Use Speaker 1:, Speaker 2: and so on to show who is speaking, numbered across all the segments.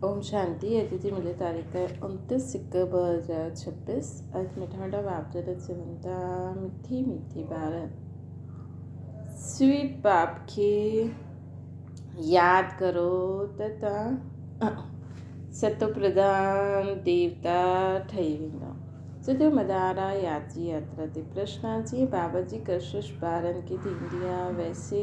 Speaker 1: اوم شانتي اڄ جي ملي تاريخ 29 هڪ 2026 اڄ مٺا مٺا باپ دادا چون ٿا مٺي مٺي ٻار سويٽ باپ کي ياد ڪرو ته تان ستو پرڌان ديوتا ٺهي ويندا سڄو مدار آ ياد جي ياترا تي پرشن آ جيئن بابا جي ڪشش ٻارن کي ٿيندي آ ويسي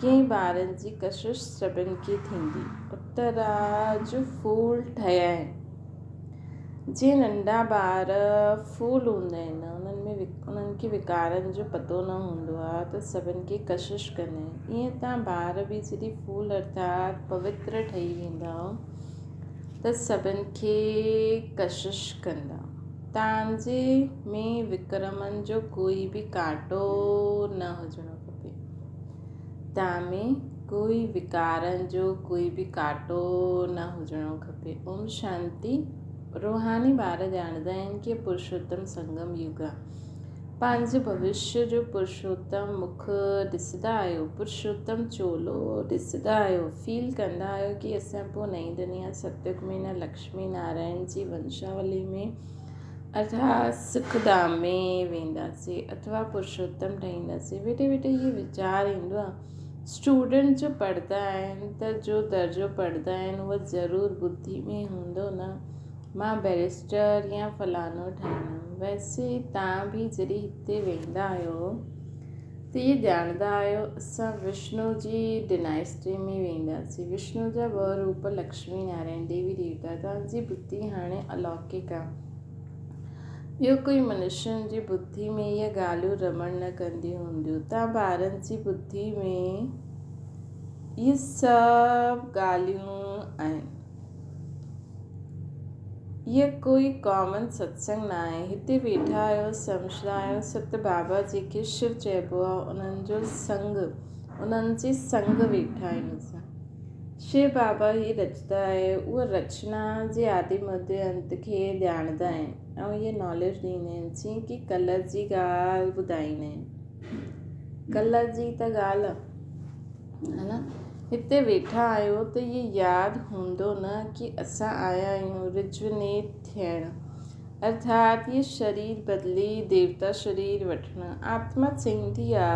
Speaker 1: ڪئين ٻارن جي ڪشش سڀن کي ٿيندي. اتر آ جو ڦول ٺهيا آهن. جيئن ننڍا ٻار ڦول هوندا آهن انهن ۾ انهن کي وڪارن جو پتو نه هوندو آ ته سڀن کي ڪشش ڪندا آهن. ائين تان ٻار به جڏهن ڦول ارٿات پوتر ٺهي ويندا ته سڀن کي ڪشش ڪندا. تان جي ۾ وڪرمن جو ڪوئي به ڪانٽو نه هجڻو کپي. تان ۾ ڪوئي وڪارن جو ڪوئي به ڪاٽو نه هجڻو کپي. اوم شانتي. روحاني ٻار ڄاڻندا آهن ڪي پرشوتم سنگم يگ آ. پنهنجي ڀوشيه جو پرشوتم مک ڏسندا آهيو، پرشوتم چولو ڏسندا آهيو، فيل ڪندا آهيو ڪي اسان پوء نئين دنيا ستيگ ۾ نه لڪشمي نارائڻ جي ونشاولي ۾ ارٿات سک ڌام ۾ وينداسين اٿوا پرشوتم ٺهينداسين. ويٺي ويٺي هي ويچار ايندو آهي. اسٽوڊنٽ جو پڙهندا آهن ته جو درجو پڙهندا آهن اهو ضرور ٻڌي ۾ هوندو نه مان بئريسٽر يا فلاڻو ٺهندم. ويسي تان به جڏهن هتي ويندا آهيو ته اهي ڄاڻندا آهيو اسان وشنو جي ڊنائسٽي ۾ وينداسين. وشنو جا ٻه روپ لڪشمي نارائڻ ديوي ديوتا. توهان جي ٻڌي هاڻي الوڪڪ آ. ٻيو ڪوئي منشين جي ٻڌي ۾ اهي ڳالهيون رمڻ نه ڪنديون هونديون. توهان ٻارن جي ٻڌي ۾ اهي سڀ ڳالهيون آهن. هيء ڪوئي ڪامن ستسنگ ناهي. هتي ويٺا آهيو، سمجهندا آهيو ست بابا جيڪي شو چئبو آهي انهن جو سنگ، انهن جي سنگ ويٺا آهيون اسان. شو بابا هي رچتا آهي، اهو رچنا جي آدي مڌ انت کي ڄاڻندا آهن ۽ هيء ناليج ڏيندا آهن جيئن ڪي ڪلهه جي ڳالهه ٻڌائيندا آهن. ڪلهه جي ته ڳالهه ها نه هتي ويٺا آهيو ته هي ياد هوندو نه ڪي اسان آيا آهيون رجونيٽ ٿيڻ ارٿات هي شرير بدلي ديوتا شرير وٺڻ. آتما چئيندي آ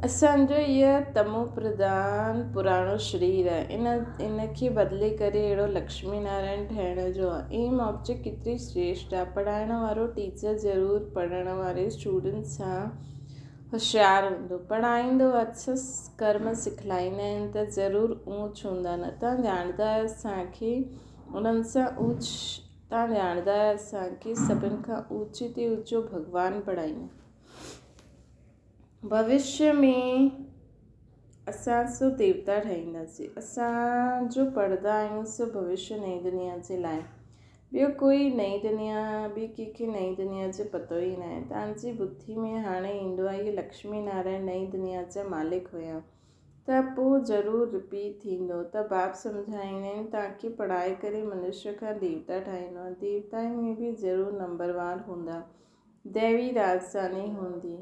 Speaker 1: اسان جو هي تمو پرڌان پراڻو شرير آهي ان ان کي بدلي ڪري اهڙو لڪشمي نارائڻ ٺهڻ جو آ. ايم آبجيڪٽ ڪيتري شريشٽ آ. پڙهائڻ وارو ٽيچر ضرور پڙهڻ واري اسٽوڊنٽ سان هوشيار هوندو. پڙهائيندو اٿس، ڪرم سکلائيندا آهن ته ضرور اونچ هوندا. نه تان ڄاڻندا آهيو اسان کي انهن سان اونچ تان ڄاڻندا آهيو اسان کي سڀن کان اونچي تي اونچو ڀڳوان پڙهائيندا. ڀوشيه ۾ اسان سو ديوتا ٺهينداسين. اسان جو پڙهندا آهيون سو ڀوشيه نئين دنيا جي لاء. ٻيو ڪوئي نئين دنيا ٻي ڪنهن کي نئين دنيا جو پتو ئي ناهي. توهان جي ٻڌي ۾ هاڻي ايندو آهي اهي لڪشمي نارائڻ نئين دنيا جا مالڪ هيا ته پوء ضرور رپيٽ ٿيندو ته باپ سمجهائيندا آهن توهان کي پڙهائي ڪري منشيه کان ديوتا ٺاهيندو آهي ديوتائن ۾ به ضرور نمبروار هوندا ديوي راڄڌاني هوندي.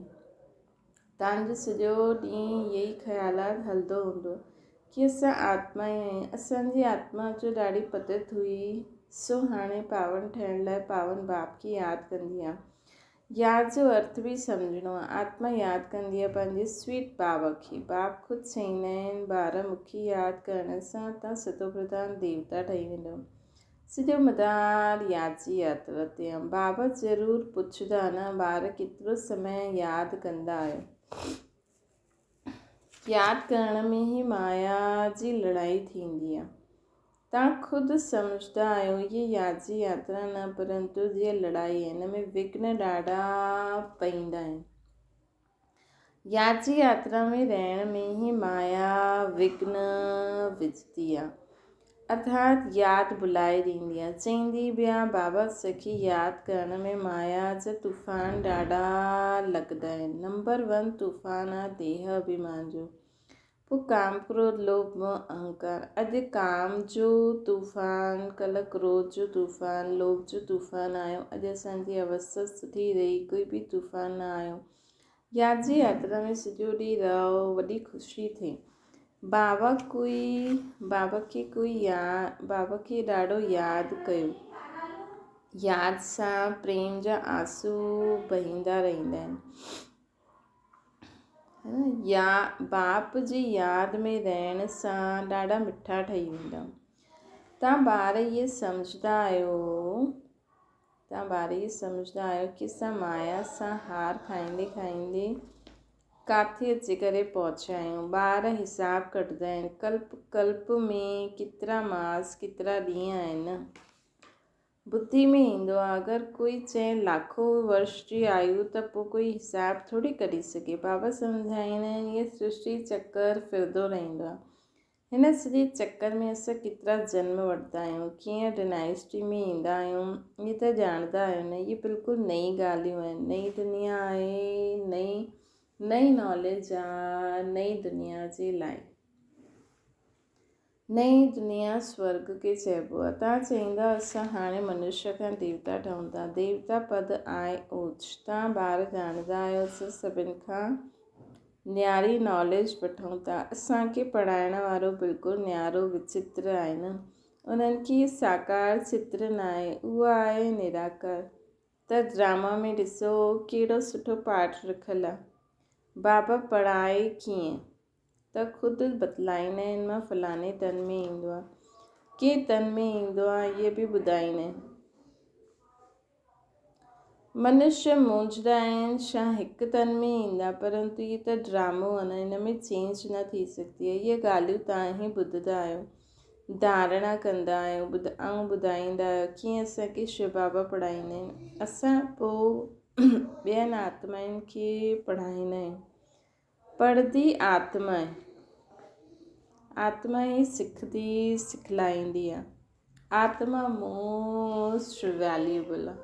Speaker 1: توهان جو سڄو ڏينهن اهي ئي خيالات هلندو هوندو ڪي اسان آتما ئي آهيون. اسان جي آتما جو ڏاڍي پتت هئي سو هاڻي پاون ٺهڻ لاء پاون باپ کي ياد ڪندي آ. ياد جو ارٿ به سمجهڻو آ. آتما ياد ڪندي آ پنهنجي سويٽ بابا کي. باپ خود چئيندا آهن ٻار مونکي ياد ڪرڻ سان تان ستوپرڌان ديوتا ٺهي ويندؤ. سڄو مدار ياد جي ياترا تي آ. بابا ضرور پڇندا نه ٻار ڪيترو سمي ياد ڪندا آهيو. ياد ڪرڻ ۾ ئي مايا جي لڙائي ٿيندي آ. توهان خود سمجهندا آهيو هيء ياد جي ياترا نه پرنتو جيئن لڙائي آهي. هن ۾ وگهن ڏاڍا پئيندا آهن. ياد جي ياترا ۾ رهڻ ۾ ئي مايا وگهن وجهندي آ. ارٿات ياد ڀلائي ڏيندي آ. چئيندي به آ بابا سکي ياد ڪرڻ ۾ مايا جا طوفان ڏاڍا لڳندا آهن. نمبر ون طوفان آ ديهه اڀيمان جو. پوء ڪام ڪروڌ لوڀ موه اهنڪار. اڄ ڪام جو طوفان، ڪلهه ڪروڌ جو طوفان، لوڀ جو طوفان آيو. اڄ اسان جي اوسٿا سٺي رهي، ڪوئي به طوفان نه آيو. ياد جي ياترا ۾ سڄو ڏينهن رهو، وڏي خوشي ٿي. بابا ڪوئي بابا کي ڪوئي يا بابا کي ڏاڍو ياد ڪيو. ياد سان پريم جا آنسو بهيندا رهندا آهن. يا باپ جي ياد ۾ رهڻ سان ڏاڍا مٺا ٺهي ويندا. تان ٻار اهي سمجهندا آهيو تان ٻار اهي سمجهندا آهيو ڪي اسان مايا سان هار کائيندي کائيندي ڪاٿي اچي ڪري پهچيا آهيون. ٻار حساب ڪڍندا آهن ڪلپ ڪلپ ۾ ڪيترا ماس ڪيترا ڏينهن آهن. ٻڌي ۾ ايندو آ اگر ڪوئي چئي لاکو ورش جي آيو ته پوء ڪوئي حساب ٿوري ڪڍي سگهي. بابا سمجهائيندا آهن هيء سرشٽي چڪر ڦرندو رهندو آ. هن سڄي چڪر ۾ اسان ڪيترا جنم وٺندا آهيون، ڪيئن ڊنائسٽي ۾ ايندا آهيون، اهي ته ڄاڻندا آهيو نه. اهي بلڪل نئين ڳالهيون آهن. نئين دنيا آهي، نئين نئين ناليج آ، نئين دنيا جي لاء. نئين دنيا سورڳ کي چئبو آهي. توهان چئيندا اسان هاڻي منشيه کان ديوتا ٺهون ٿا. ديوتا پد آهي اوچ. توهان ٻار ڄاڻندا آهيو اسان سڀن کان نياري ناليج وٺون ٿا. اسان کي پڙهائڻ وارو بلڪل نيارو وچتر آهي نه. انهن کي ساڪار چتر ناهي. اهو آهي نراڪار. ته ڊراما ۾ ڏسو ڪهڙو سٺو پاٺ رکيل آهي. بابا پڙهائي ڪيئن؟ ته خود بتلائيندا آهن مان فلاڻي تن ۾ ايندو آهيان ڪي تن ۾ ايندو آهيان اهي به ٻڌائيندا آهن. منشيه مونجهندا آهن ڇا هڪ تن ۾ ايندا پرنتو هي ته ڊرامو آهي نه هن ۾ چينج نه ٿي سگهندي آهي اهي ڳالهيون توهان ئي ٻڌندا آهيو ڌارڻا ڪندا آهيو ۽ ٻڌائيندا آهيو ڪيئن اسان کي شو بابا پڙهائيندا آهن اسان پوء ٻين آتمائن کي پڙهائيندا آهيون پڙهندي آتما آهي. آتما ئي سکندي سکلائيندي آهي. آتما موسٽ ويليوبل آهي.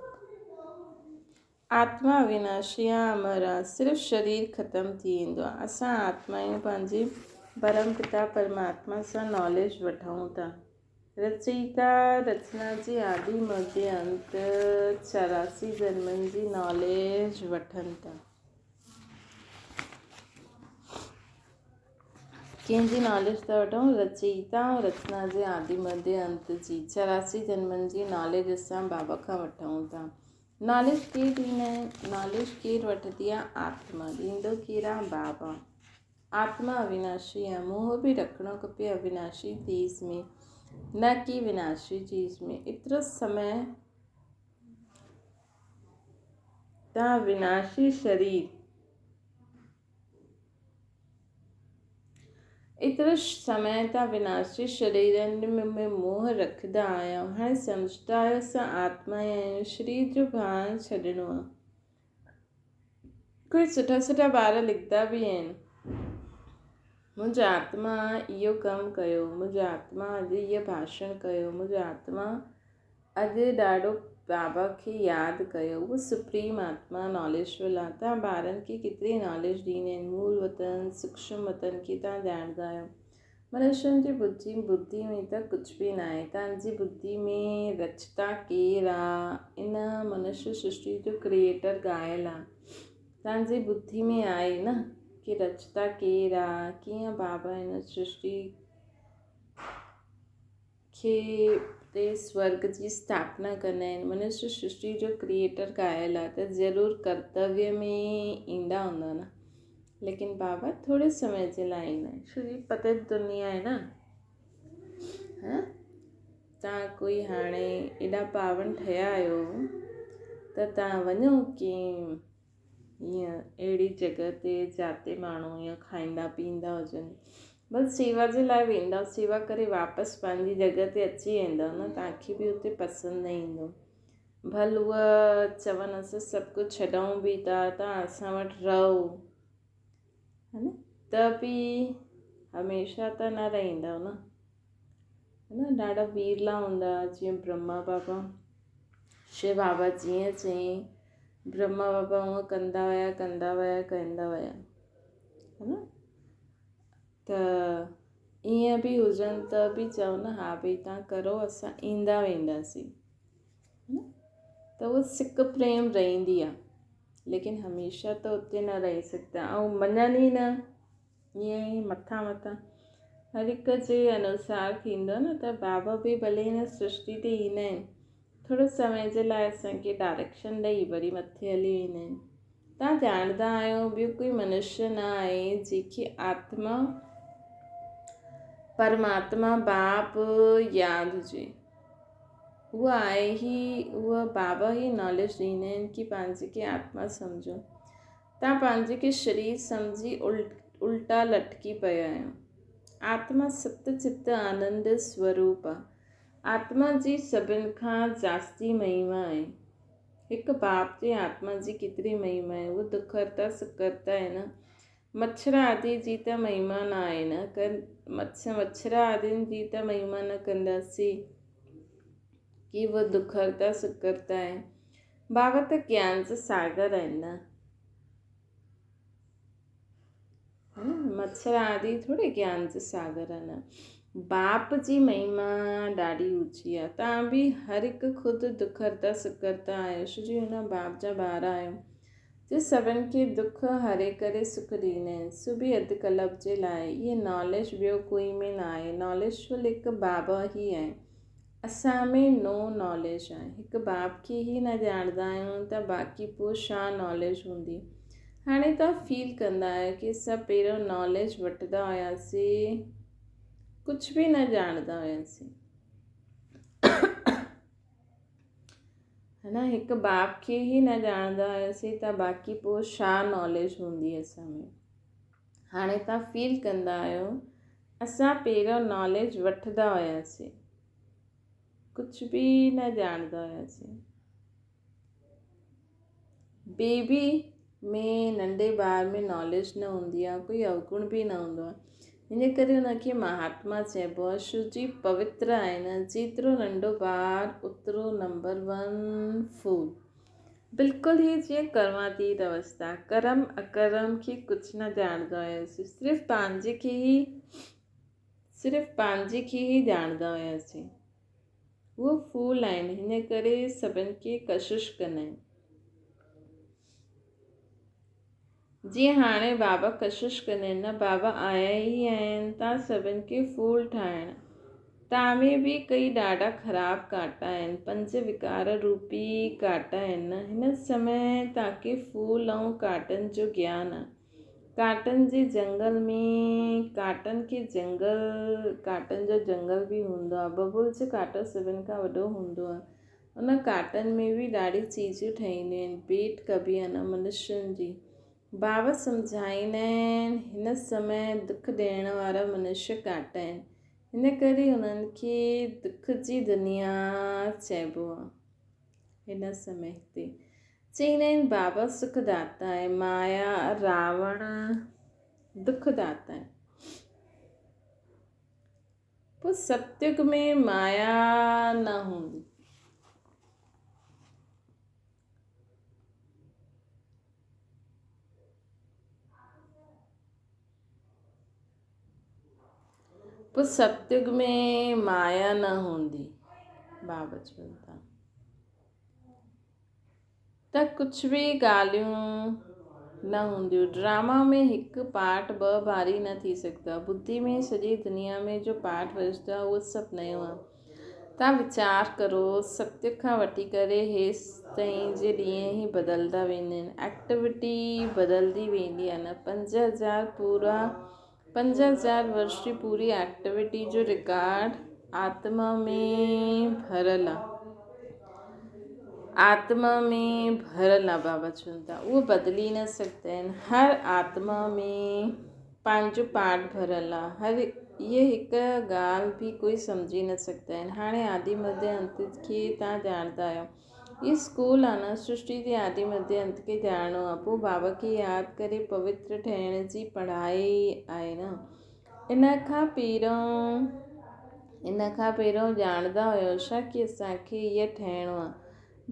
Speaker 1: آتما اويناشي آهي، امر آهي. صرف شرير ختم ٿي ويندو آهي. اسان آتمائون پنهنجي پرم پتا پرماتما سان ناليج وٺون ٿا. رچيتا رچنا جي آدي مڌي انت 84 جنمن جي ناليج وٺن ٿا. ڪنهن جي ناليج ٿا وٺون؟ رچيتا ۽ رچنا جي آدي مڌي انت جي 84 جنمن جي ناليج اسان بابا کان وٺون ٿا. ناليج ڪير ڏيندا آهن؟ ناليج ڪير وٺندي آهي؟ آتما. ڏيندو ڪير آهي؟ بابا. آتما اويناشي آهي. موهه به رکڻو کپي اويناشي چيز ۾ نه ڪي وناشي چيز ۾. ايترو سمي تان وناشي شرير ايترو سمي تان وناشي شريرن ۾ موهه رکندا آهيو هاڻي سمجهندا آهيو اسان آتما آهيون شرير جو ڀان ڇڏڻو آهي ڪوئي سٺا سٺا ٻار لکندا به آهن منهنجي آتما اهو ڪم ڪيو منهنجي آتما اڄ اهو ڀاشڻ ڪيو منهنجي آتما اڄ ڏاڍو بابا کي ياد ڪيو. اهو سپريم آتما ناليجفل آ. توهان ٻارن کي ڪيتري ناليج ڏيندا آهن. مول وطن، سوڪشم وطن کي توهان ڄاڻندا آهيو. منشين جي ٻڌي ٻڌي ۾ ته ڪجهه به ناهي. توهان جي ٻڌي ۾ رچتا ڪير آ؟ ان منشي سرشٽي جو ڪريئيٽر ڳايل آ. توهان جي ٻڌي ۾ آهي نه ڪي رچتا ڪير آ؟ ڪيئن بابا هن سرشٽي کي تي سورڳ جي اسٿاپنا ڪندا آهن. منشي سرشٽي جو ڪريئيٽر ڪايل آهي ته ضرور ڪرتويه ۾ ايندا هوندا نه. ليڪن بابا ٿوري سمي جي لاء ايندا آهن. ڇو جي پتيت دنيا آهي نه. ها تان ڪوئي هاڻي ايڏا پاون ٺهيا آهيو ته تان وڃو ڪي ائين اهڙي جڳهه تي جاتي ماڻهو ائين کائيندا پيئندا هجن بس سيوا جي لاء ويندا سيوا ڪري واپس پنهنجي جڳهه تي اچي ويندا نه توهان کي به اتي پسند نه ايندو ڀل اها چون اسان سڀ ڪجهه ڇڏون به ٿا توهان اسان وٽ رهو ها نه ته به هميشه ته نه رهندو نه ها نه ڏاڍا ويرلا هوندا جيئن برهما بابا شو بابا جيئن چئين برهما بابا هونء ڪندا ويا ڪندا ويا ڪندا ويا ها نه ته ائين به هجن ته به چئو نه ها ڀئي توهان ڪرو اسان ايندا وينداسين ها نه ته اهو سڪ پريم رهندي آهي ليڪن هميشه ته اتي نه رهي سگهندا ۽ مڃن ئي نه ائين ئي مٿان مٿان هر هڪ جي انوسار ٿيندو نه ته بابا به ڀلي هن سرشٽي تي ايندا آهن ٿورو سمي جي لاء اسان کي ڊائريڪشن ڏئي وري مٿي هلي ويندا آهن. توهان ڄاڻندا آهيو ٻيو ڪوئي منشيه نه آهي جنهن کي آتما پرماتما باپ ياد هجي. اهو آهي ئي اهو بابا ئي ناليج ڏيندا آهن ڪي پنهنجي کي آتما سمجهو. توهان پنهنجي کي شرير سمجهي الٽا لٽڪي پيا آهيو. آتما ست چت آنند سوروپ آ. آتما جي سڀن کان جاستي مهيما آهي. هڪ باپ جي آتما جي ڪيتري مهيما آهي. اهو دک هرتا سک هرتا آهي نه. مڇر آدي جي ته مهيما نه آهي نه. مڇر آدين جي ته مهيما نه ڪنداسين ڪي اهو دک هرتا سک هرتا آهي. بابا ته گيان جا ساگر آهن نه. مڇر آدي ٿوري گيان جا ساگر آهن. باپ جي مهما ڏاڍي اوچي آهي. توهان به هر هڪ خود دک هرتا سک ڪرتا آهيو، ڇو جو هن باپ جا ٻار آهيو. جي سڀن کي دک هري ڪري سک ڏيندا آهن، سو به اڌ ڪلپ جي لاء. اهي ناليج ٻيو ڪوئي ۾ نه آهي. ناليجفل هڪ بابا ئي آهي. اسان ۾ نو ناليج آهي. هڪ باب کي ئي نه ڄاڻندا آهيون ته باقي پوء ڇا ناليج هوندي. هاڻي توهان فيل ڪندا آهيو ڪي اسان پهريون ناليج وٺندا هياسين ڪجهه به نه ڄاڻندا هياسين. هن هڪ باب کي ئي نه ڄاڻندا هياسين ته باقي پوء ڇا ناليج هوندي اسان ۾. هاڻي توهان فيل ڪندا آهيو اسان پهريون ناليج وٺندا هياسين ڪجهه به نه ڄاڻندا هياسين. بيبي ۾ ننڍي ٻار ۾ ناليج نه هوندي آهي ڪوئي اوگڻ به نه هوندو آهي ان ڪري ان کي مهاتما چئبو آهي شو جي پوتر آهن جيترو ننڍو ٻار اوترو نمبر ون ڦول. بلڪل هي جيئن ڪرماتيت اوستا، ڪرم اڪرم کي ڪجهه نه ڄاڻندا هياسين، صرف پنهنجي کي ئي صرف پنهنجي کي ئي ڄاڻندا هياسين. اهو ڦول آهن، هن ڪري سڀن کي ڪشش ڪندا آهن. جيئن هاڻي بابا ڪشش ڪندا آهن نه بابا آيا ئي آهن تان سڀن کي ڦول ٺاهڻ. تان ۾ به ڪئي ڏاڍا خراب ڪانٽا آهن، پنج وڪار روپي ڪانٽا آهن نه. هن سمي تان کي ڦول ۽ ڪانٽن جو گيان آ. ڪانٽن جي جنگل ۾ ڪانٽن کي جنگل ڪانٽن جو جنگل به هوندو آ. ببول جو ڪانٽو سڀن کان وڏو هوندو آ. ان ڪاٽن ۾ به ڏاڍي چيزون ٺهنديون آهن. پيٽ ڪبي آهي نه منشين جي. بابا سمجهائيندا آهن، هن سمي دک ڏيڻ وارا منشي ڪاٽا آهن. هن ڪري انهن کي دک جي دنيا چئبو آهي. هن سمي هتي چئيندا آهن بابا سک داتا آهي، مايا، راوڻ دک داتا آهن. پوء ستيگ ۾ مايا نه هوندي. پوء ستيگ ۾ مايا نه هوندي. بابا چون ٿا ته ڪجهه به ڳالهيون نه هونديون. ڊراما ۾ هڪ پارٽ ٻه باري نه ٿي سگهندو آهي. ٻڌي ۾ سڄي دنيا ۾ جو پارٽ وڄندو آهي اهو سڀ نيو آهي. توهان ويچار ڪرو ستيگ کان وٺي ڪري هيستائين جي ڏينهن ئي بدلدا ويندا آهن. ايڪٽيوٽي بدلدي ويندي آهي نه. 5000 پورا 5000 ورش جي پوري ايڪٽيوٽي جو رڪارڊ آتما ۾ ڀريل آ. آتما ۾ ڀريل آ بابا چون ٿا اهو بدلي نه سگهندا آهن هر آتما ۾ پنهنجو پارٽ ڀريل آ هر اهي هڪ ڳالهه به ڪوئي سمجهي نه سگهندا آهن هاڻي آدي مڌي انت کي تان ڄاڻندا آهيو هي اسڪول آ نه سرشٽي جي آدي مڌي انت کي ڄاڻڻو آ پوء بابا کي ياد ڪري پوتر ٺهڻ جي پڙهائي آهي نه ان کان پهريون ان کان پهريون ڄاڻندا هيو ڇا ڪي اسان کي هيء ٺهڻو آ؟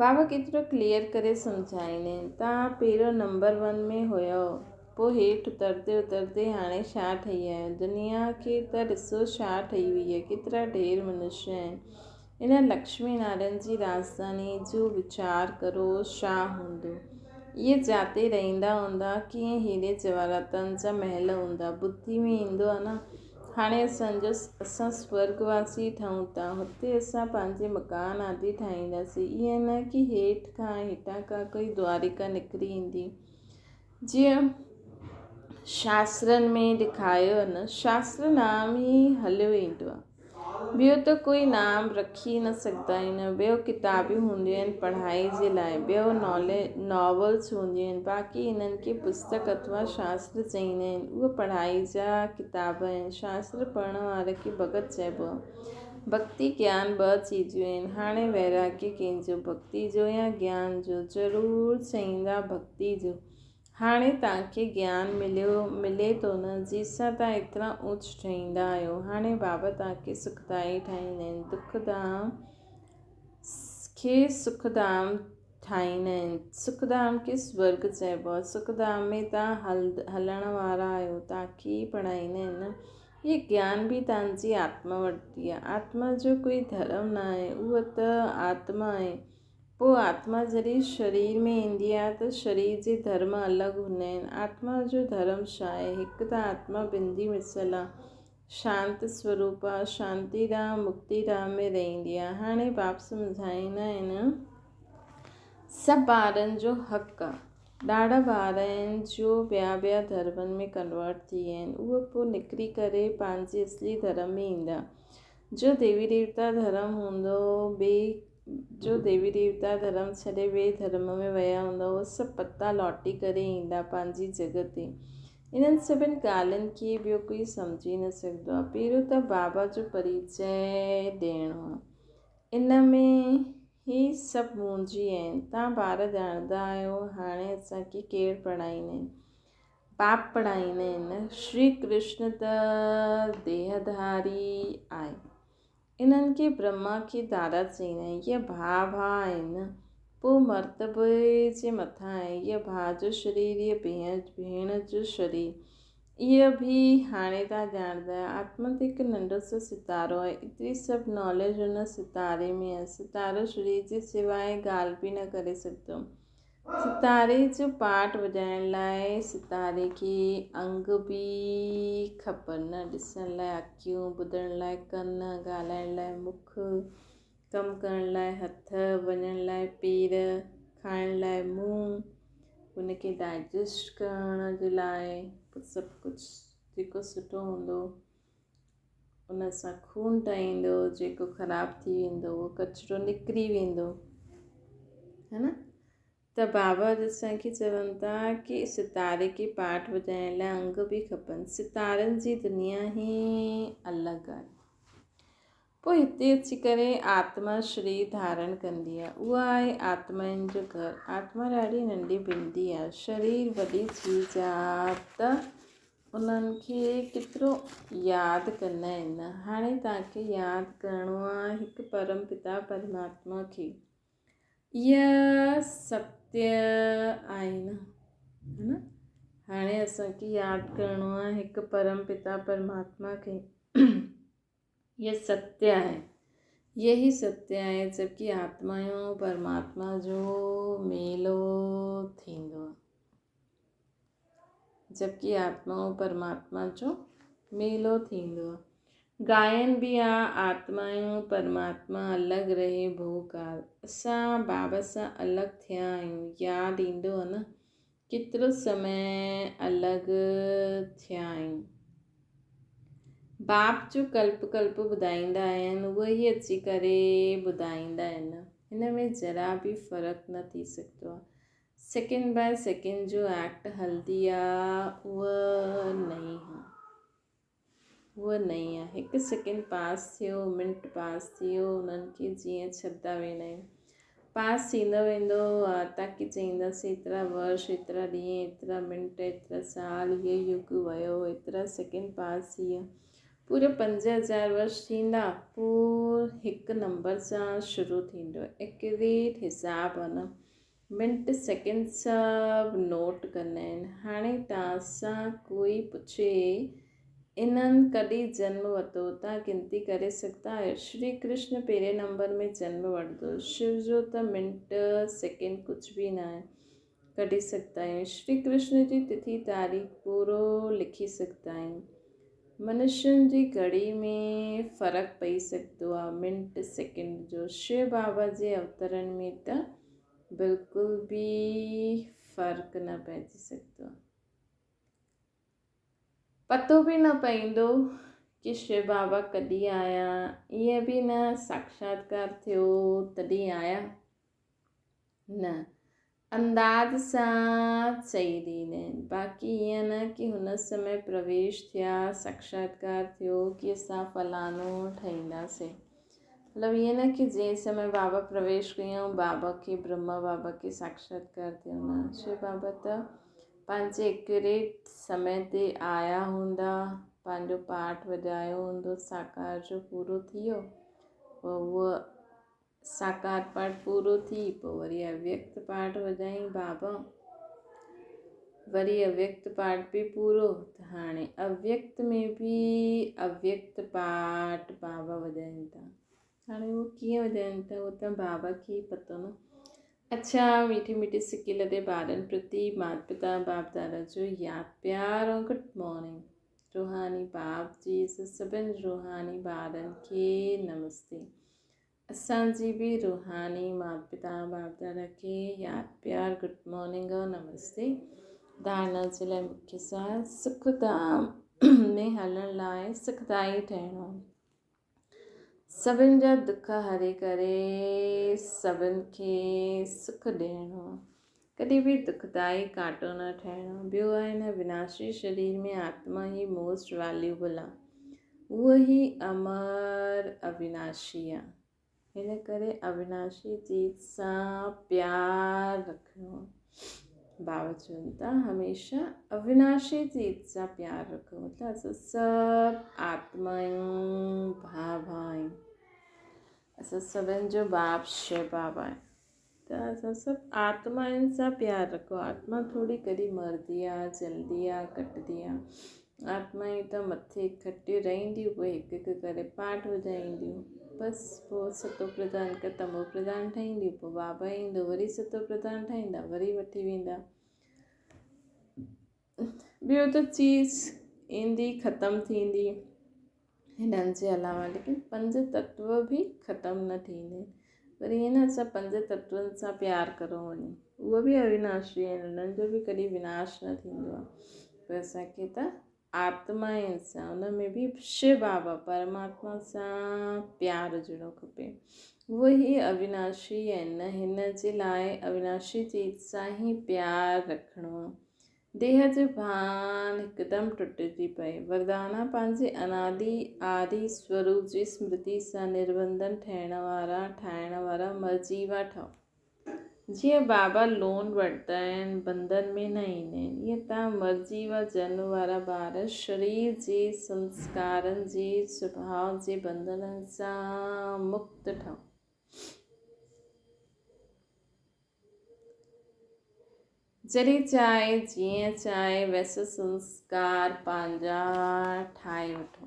Speaker 1: بابا ڪيترو ڪليئر ڪري سمجهائيندا آهن. توهان پهريون نمبر ون ۾ هيؤ، پوء هيٺ اترندي اترندي هاڻي ڇا ٺهي آهيو؟ دنيا کي ته ڏسو ڇا ٺهي وئي آهي، ڪيترا ڍير منشي آهن. ان لڪشمي نارائڻ جي راڄڌاني جو ويچار ڪرو ڇا هوندو؟ اهي جاتي رهندا هوندا، ڪيئن هيري جواهراتن جا محل هوندا؟ ٻڌي ۾ ايندو آهي نه. هاڻي اسان جو اسان سورڳ واسي ٺهون ٿا. هتي اسان پنهنجي مڪان آدي ٺاهينداسين. ائين نه ڪي هيٺ کان هيٺان کان ڪوئي دوارڪا نڪري ايندي. جيئن شاسترن ۾ ڏيکاريو آهي نه شاستر نام ئي هليو ايندو آهي. ٻيو ته ڪوئي نام رکي نه سگهندا آهن. ٻيو ڪتابيون هونديون آهن پڙهائي جي لاء، ٻيو ناولس هونديون آهن، باقي انهن کي پستڪ اٿوا شاستر چئيندا آهن. اهي پڙهائي جا ڪتاب آهن. شاستر پڙهڻ واري کي ڀڳت چئبو آهي. ڀڳتي گيان ٻه چيزون آهن. هاڻي ويراڳي ڪنهن جو؟ ڀڳتي جو يا گيان جو؟ ضرور چئيندا ڀڳتي جو. هاڻي توهان کي گيان مليو ملي ٿو نه، جنهن سان توهان ايترا اوچ ٺهيندا آهيو. هاڻي بابا توهان کي سکدائي ٺاهيندا آهن. دک ڌام کي سک ڌام ٺاهيندا آهن. سک ڌام کي سورڳ چئبو آهي. سک ڌام ۾ توهان هلڻ وارا آهيو. توهان کي ئي پڙهائيندا آهن نه. هي گيان به توهان جي آتما ورتي آهي. آتما جو ڪوئي ڌرم نه آهي. اهو ته آتما آهي. پوء آتما جڏهن شرير ۾ ايندي آهي ته شرير جي ڌرم الڳ هوندا آهن. آتما جو ڌرم ڇا آهي؟ هڪ ته آتما بندي مثل آهي، شانت سوروپ آهي، شانتي ڌام، مڪتي ڌام ۾ رهندي آهي. هاڻي باپ سمجهائيندا آهن، سڀ ٻارن جو حق آهي. ڏاڍا ٻار آهن جو ٻيا ٻيا ڌرمن ۾ ڪنورٽ ٿي ويا آهن، اهي پوء نڪري ڪري پنهنجي اصلي ڌرم ۾ ايندا. جو ديوي ديوتا ڌرم هوندو، ٻئي جو ديوي ديوتا ڌرم ڇڏي ٻئي ڌرم ۾ ويا هوندا اهي سڀ پتا لوٽي ڪري ايندا پنهنجي جڳهه تي. انهن سڀن ڳالهين کي ٻيو ڪوئي سمجهي نه سگهندو آهي. پهريون ته بابا جو پريچئه ڏيڻو آهي. ان ۾ هي سڀ مونجهي آهن. توهان ٻار ڄاڻندا آهيو هاڻي اسان کي ڪير پڙهائيندا آهن. پاپ پڙهائيندا آهن. شري ڪرشن ته ديهڌاري آهي. انهن کي برهما کي دادا چئيندا آهن. اهي ڀاء ڀاء آهن. پوء مرتبي جي مٿان آهي. اهي ڀاء جو شرير، اهي ڀيڻ جو شرير. اهي به هاڻي توهان ڄاڻندا آهيو. آتما ته هڪ ننڍو سو ستارو آهي. ايتري سڀ ناليج ان ستاري ۾ آهي. ستارو شرير جي سواء ڳالهه به نه ڪري سگهندو. ستاري جو پاٽ وڄائڻ لاء ستاري کي انگ به کپن نه، ڏسڻ لاء اکيون، ٻڌڻ لاء ڪن، ڳالهائڻ لاء مک، ڪم ڪرڻ لاء هٿ، وڃڻ لاء پير، کائڻ لاء منهن، ان کي ڊائجسٽ ڪرڻ جي لاء سڀ ڪجهه جيڪو سٺو هوندو ان سان خون ٺهيندو، جيڪو خراب ٿي ويندو اهو ڪچرو نڪري ويندو هي نه ته بابا اسان کي چون ٿا ڪي ستاري کي پاٺ وڄائڻ لاء انگ به کپن ستارن جي دنيا ئي الڳ آهي پوء هتي اچي ڪري آتما شرير ڌارڻ ڪندي آهي اها آهي آتمائن جو گهر آتما ڏاڍي ننڍي بندي آهي شرير وڏي چيز آهي ته انهن کي ڪيترو ياد ڪندا آهن. هاڻي توهان کي ياد ڪرڻو آهي هڪ پرم پتا پرماتما کي. اها ستيه آهي نه؟ هي نه؟ هاڻي اسان کي ياد ڪرڻو آهي هڪ پرم پتا پرماتما کي. اها ستيه آهي. يهي ستيه آهي جبڪه آتما ۽ پرماتما جو ميلو ٿيندو آهي. جبڪه آتما ۽ پرماتما جو ميلو ٿيندو آ. گائن به آ آتما ۽ پرماتما الڳ رهي ڀو ڪال. اسان بابا سان الڳ ٿيا آهيون ياد ايندو آ نه ڪيترو سمي الڳ ٿيا آهيون. باپ جو ڪلپ ڪلپ ٻڌائيندا آهن اهي ئي اچي ڪري ٻڌائيندا آهن هن ۾ ذرا به فرق نه ٿي سگهندو آ. سيڪنڊ باء سيڪنڊ جو ايڪٽ هلدي آ اها نئين ها اها نئين آ هڪ سيڪنڊ پاس ٿيو منٽ پاس ٿيو انهن کي جيئن ڇڏدا ويندا آهيون پاس ٿيندو ويندو آ تاڪي چئينداسين ايترا ورش ايترا ڏينهن ايترا منٽ ايترا سال هي يگ ويو ايترا سيڪنڊ پاس ٿي ويا پورا 5000 ورش ٿيندا پوء هڪ نمبر سان شروع ٿيندو ايڪيوريٽ حساب آ نه منٽ سيڪنڊ سڀ نوٽ ڪندا آهن. هاڻي توهان سان ڪوئي پڇي انهن ڪڏهن جنم ورتو توهان گنتي ڪري سگهندا آهيو؟ شري ڪرشن پهرين نمبر ۾ جنم ورتو. شو جو ته منٽ سيڪنڊ ڪجهه به ناهي ڪڍي سگهندا آهيون. شري ڪرشن جي تٿي تاريخ پورو لکي سگهندا آهيون. منشين جي گهڙي ۾ فرق پئي سگهندو آ، منٽ سيڪنڊ جو. شو بابا جي اوترڻ ۾ ته بلڪل به فرق نه پئجي سگهندو آ. پتو به نه پئيندو ڪي شو بابا ڪڏهن آيا، ائين به نه ساکشاتڪار ٿيو تڏهن آيا. نه انداز سان چئي ڏيندا آهن. باقي ائين نه ڪي هن سمي پرويش ٿيا، ساکشاتڪار ٿيو ڪي اسان فلاڻو ٺهينداسين. مطلب ائين نه ڪي جنهن سمي بابا پرويش ڪيائون بابا کي برهما بابا کي ساکشاتڪار ٿيو نه. شو بابا ته پنهنجي ايڪيوريٽ سمي تي آيا هوندا، پنهنجو پاٺ وڄايو هوندو، ساڪار جو پورو ٿي ويو پوء اهو ساڪار پاٺ پورو ٿي پوء وري اويڪت پاٺ وڄائين بابا وري اويڪت پاٺ به پورو ته هاڻي اويڪت ۾ به اويڪت پاٺ بابا وڄائين ٿا. هاڻي اهو ڪيئن وڄائين ٿا اهو ته بابا کي ئي پتو نه. اڇا ميٺي ميٺي سڪي لڏي ٻارن پرتي مات پتا باپ دادا جو ياد پيار ۽ گڊ مارننگ. روحاني باپ جي سڀن روحاني ٻارن کي نمستي. اسان جي به روحاني مات پتا باپ دادا کي ياد پيار گڊ مارننگ اور نمستي. ڌارنا جي لاء مکيه سار سک ڌام ۾ هلڻ لاء سکدائي ٺهڻو، سڀن جا دک هري ڪري سڀن کي سک ڏيڻو، ڪڏهن به دکدائي ڪانٽو نه ٺهڻو. ٻيو آهي هن وناشي شرير ۾ آتما ئي موسٽ ويليوبل آ، اهو ئي امر اويناشي آ، هن ڪري اويناشي چيز سان پيار رکڻو آ. بابا چون ٿا هميشه اويناشي چيز سان پيار رکو، مطلب اسان سڀ آتمائون ڀاء ڀاء آهيون، اسان سڀن جو باپ شو بابا آهي. ته اسان سڀ آتمائن سان پيار رکو. آتما ٿوري ڪڏهن مرندي آ، جلدي آ، ڪٽدي آ. آتمائون ته مٿي کٽيون رهنديون، پوء هڪ هڪ ڪري پاٺ وڄائينديون. بس پوء ستو پرڌان کان تمو پرڌان ٺهنديون. پوء بابا ايندو، وري ستو پرڌان ٺاهيندا، وري وٺي ويندا. ٻيو ته چيز ايندي ختم ٿيندي هنن جي علاوه، ليڪن پنج تتو به ختم نه ٿيندا آهن. وري ائين نه اسان پنج تتون سان پيار ڪرون وڃي، اهو به اويناشي آهن، انهن جو به ڪڏهن وناش نه ٿيندو آهي. پر اسان کي ته آتمائن سان، ان ۾ به شو بابا پرماتما سان پيار هجڻو کپي. اهو ئي اويناشي آهن، هن جي لاء اويناشي چيز سان ئي پيار رکڻو آهي. ديهه جو ڀان هڪدم ٽٽجي پئي. وردانا پنهنجي انادي آدي سوروپ جي سمرتي سان نربنڌن ٺهڻ وارا ٺاهڻ وارا مرجيوا ٺهو. جيئن بابا لون وٺندا آهن، بنڌن ۾ نه ايندا آهن، ايئن توهان مرجيوا جنم وارا ٻار شرير جي سنسڪارن جي سڀاء جي بنڌنن سان مڪت ٺهو. جڏهن چاهي جيئن چاهي ويسو سنسڪار پنهنجا ٺاهي وٺو.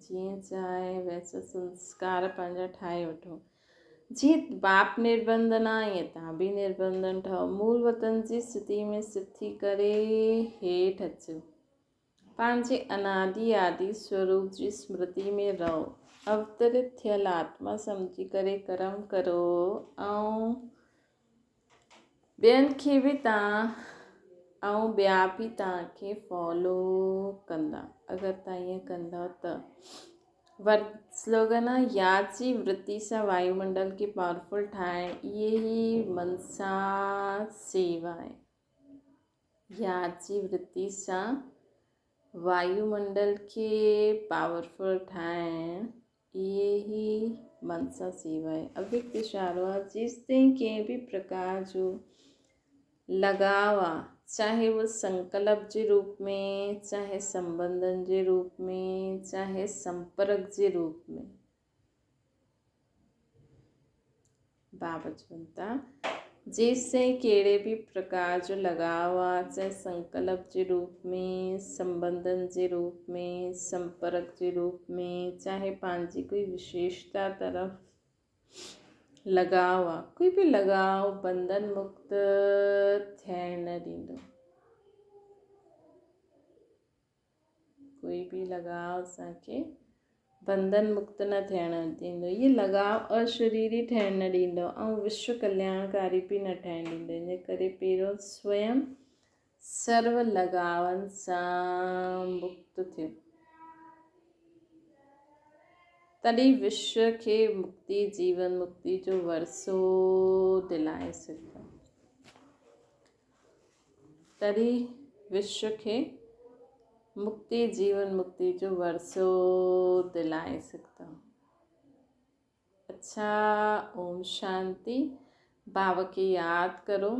Speaker 1: جيئن چاهي ويسو سنسڪار پنهنجا ٺاهي وٺو. جيئن باپ نربنڌن آ ائين تان به نربنڌن ٺهو. مول وطن جي ستي ۾ ست ٿي ڪري هيٺ اچو. پنهنجي انادي آدي سوروپ جي سمرتي ۾ رهو. اوترت ٿيل آتما سمجهي ڪري ڪرم ڪرو ۽ ٻين کي به تان ۽ ٻيا به توهان کي فالو ڪندا. اگر توهان ائين ڪندؤ ته ور سلوگن آ ياد جي ورتي سان وايومنڊل کي پاورفل ٺاهڻ اهي ئي منسا سيوا آهي. ياد جي ورتي سان وايومنڊل کي پاورفل ٺاهڻ اهي ئي منسا سيوا آهي. اويڪت اشارو آهي جيستائين ڪنهن به پرڪار جو لڳاء آ، چاهي اهو سنڪلپ جي روپ ۾، چاهي سنبنڌن جي روپ ۾، چاهي سمپرڪ جي روپ ۾. بابا چون ٿا، جيستائين ڪهڙي به پرڪار جو لڳاء آ، چاهي سنڪلپ جي روپ ۾، سنبنڌن جي روپ ۾، سمپرڪ جي روپ ۾، چاهي پنهنجي ڪوئي وشيشتا طرف لڳاء آ، ڪوئي به لڳاء بنڌن مڪت ٿيڻ نه ڏيندو. ڪوئي به لڳاء اسان کي بنڌن مڪت نه ٿيڻ ڏيندو. هيء لڳاء اشريري ٺهڻ نه ڏيندو ۽ وشو ڪلياڻڪاري به نه ٺهڻ ڏيندو. ان ڪري پهريون سويم سرو لڳاون سان مڪت ٿيو، تڏهن وشو کي مڪتي، جيون مڪتي جو ورثو دلائي سگهندو. تڏهن وشو کي مڪتي، جيون مڪتي جو ورثو دلائي سگهندو. اڇا اوم شانتي. بابا کي ياد ڪرو.